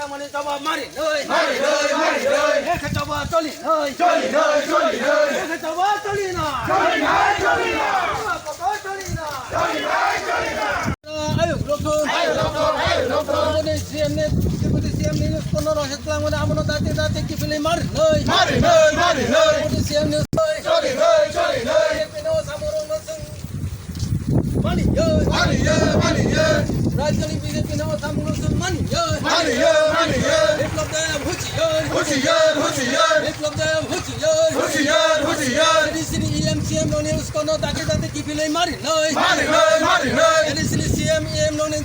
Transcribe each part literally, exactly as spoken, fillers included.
Mani jawab mari noi. Mari noi, mari noi. Ekhe jawab choli noi. Choli noi, choli noi. Ekhe jawab choli noi. Choli noi, choli noi. Jawab kotor choli noi. Choli noi, choli noi. Ayuk rokthum. Ayuk rokthum, ayuk rokthum. Aboni C M ni, Deputy C M ni kono rohit lang mani abono dati dati kiphilwi mari noi. Mari noi, mari noi. Aboni C M ni. Choli noi, choli noi. Bini o samung rok no chwng Mani ye. Mani ye, mani ye. Rajyani B J P no samung no chwng mani ye. Mani ye, mani ye. Biplab Deb huchiyar. Huchiyar, huchiyar. Biplab Deb huchiyar. Huchiyar, huchiyar. A D C ni E M C M no ni usko no dati dati kiphilwi mari noi. Mari noi, mari noi. A D C ni C M E M no ni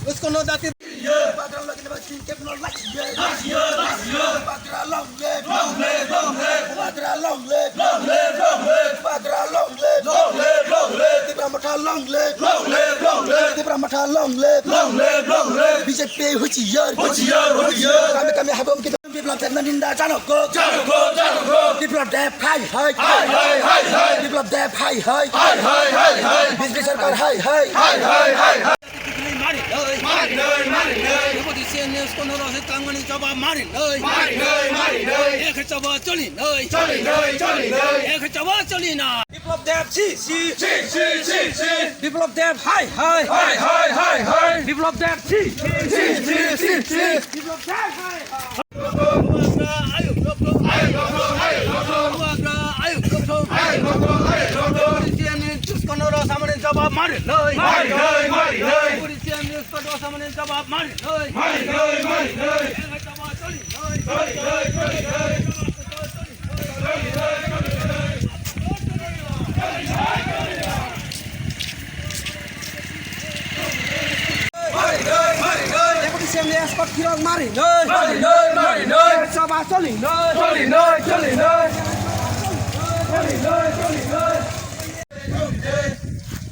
usko no dati Bagra lagi na basi kep no lagi ye. Lagi ye, lagi ye. Bagra long live. Long live, long live. Bagra long live. Long live, long live. Bagra long live. Long live, long live. Tipra Motha long live. Long live, long live. Tipra Motha long live. Long live, long live. B J P huchiyar. Huchiyar, huchiyar. Kami, kami habong kita. Biplab Deb na ninda janok go. Janok go, janok go. Biplab Deb hai hai. Hai hai, hai hai. Biplab Deb hai hai. Hai hai, hai hai. B J P sarkar hai hai. Hai hai, hai hai. Mari noi. Mari noi, mari noi. Deputy C M ni usko no rohit lang mani jawab mari noi. Mari noi, mari noi. Ekhe jawab choli noi. Choli noi, choli noi. Ekhe jawab choli noi. Biplab Deb si, si. Si, si, si, si. Biplab Deb hai, hai. Hai, hai, hai, hai. Biplab Deb si, si, si, si, si. Biplab Deb hai, hai. Bubagra ayuk rokthum. Ayuk rokthum, ayuk rokthum. Bubagra ayuk rokthum. Ayuk rokthum, ayuk rokthum. Deputy C M ni usko no rohit lang mani jawab mari noi. Mari noi, mari noi. Deputy C M ni usko no rohit lang mani jawab mari noi. Mari noi, mari noi. Ekhe jawab choli noi. Choli noi, choli noi. Deputy C M ni escort phirok mari noi. Mari noi, mari noi. Sabha choli noi. Choli noi, choli noi. Choli noi, choli noi.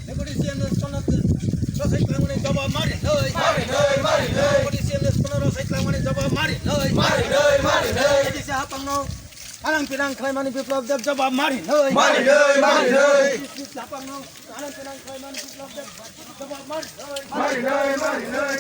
Deputy C M ni escort no rosai tangmani jawab mari noi. Mari noi, mari noi. Deputy C M ni escort no rosai tangmani jawab mari noi. Mari noi, mari noi. Deputy C M hapang no Anang pinang khlaimani Biplab Deb jawab mari noi. Mari noi, mari noi. Hapang no anang pinang khlaimani Biplab Deb jawab mari noi. Mari noi, mari noi.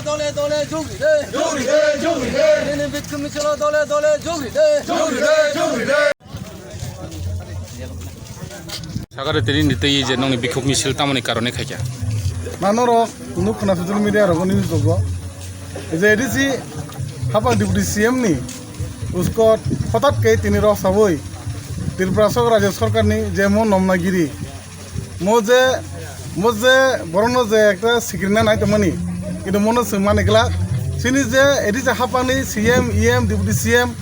Dole dole jogri de. Jogri de, jogri de. Dole dole jogri de. Jogri de, jogri de. Sakare tini ni tei je nongni bikhuk misil tamoni karone khaikha. Manorok nuk khna social media rogo news rogo. Je A D C hapang Deputy C M ni uskot hotat khe tini rok sawi Tripura sok rajya sarkar ni je mo nomna giri. Mo je, mo je borokno je ekta sikirna nai tongmani, kintu mono swng mani glak. Chini je A D C hapangni C M, E M, Deputy C M,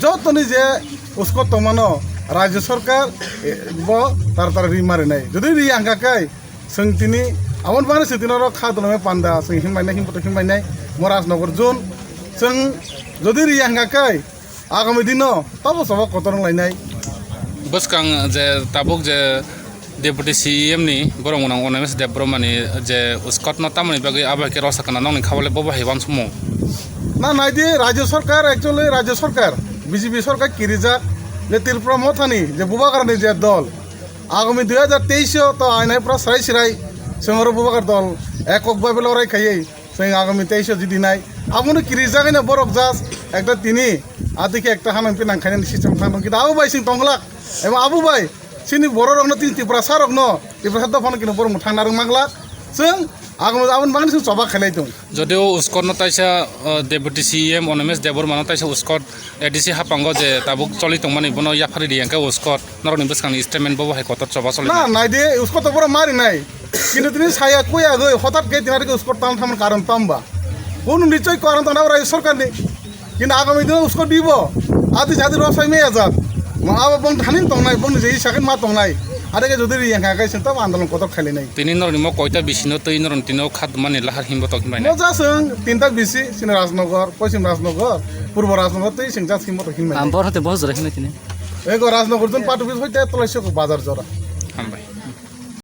jotoni je uskot tongmano rajya sarkar, eh, bo tar tar ri marinai. Jodi ri ang kha kai, chwng tini aboni bagwi chwng tini oro kha dwlangwi panda, chwng himbainai, himboto himbainai, Morajnagar zone. Chwng jodi ri ang kha kai, Agami dino tabo sabo kotor wng lainai. Bwskang je tabuk je Deputy C E M ni borok mwnang Animesh Debbarma ni je uskot no tamoni bagwi abo hai khe rw sakha na nokni kha o le bobo hai uansukmung. Na nai di, Rajya Sarkar, actually Rajya Sarkar, B J P sarkar kirijak je Tripura Mothani je Bubagrani je dol, agami dui hajar teis o to ainai pura srai srai chwng oro Bubagra dol ekok babe lorai khaiwi. Chwng agami teis o jidi nai. Abono kirijagwi no borok just ekta tini, ati khe ekta hano himpi nang khainani system thang tong. Kintu abo bai chwng tong glak. Ebo abo bai chini borok rokno tini Tiprasa rokno, Tiprasa dophano kino borok no thangna rwng ma glak. Chwng agami aboni bagwi chwng choba khailai tong. Jodi o uskot no taisa, uh, Deputy C E M Animesh Debbarma no taisa uskot A D C hapango je tabuk choli tongmani bono yaphari di hwnkhe uskot. Norokni bwskangni statement bobo hai kotor choba choli. Na, nai di, uskot to borok mari nai. Kintu tini saya kuya goi, hotat khe tini arokhe uskot tam thamani karon tamba. Bono nichoi karon tangna Rajya Sarkarni. Kintu agami dino uskot dibo. Adi jadi rosai meya jak. Ma abo bong thani tongnai, bong je isakin ma tongnai. Are ke jodi ri yang kha kai sing tamo andolon kotor khailai nai. Tini norok ni mo koita bisi no twi norok ni tini o khat mani lahar himbo tok himbai nai. Mo ja sing tinta bisi sini Rajnagar, Poschim Rajnagar, Purbo Rajnagar twi sing ja himbo tok himbai nai. Am bor hote bohor jora himnai tini. Ego Rajnagar jun pat office hoite tolai se ko bazar jora.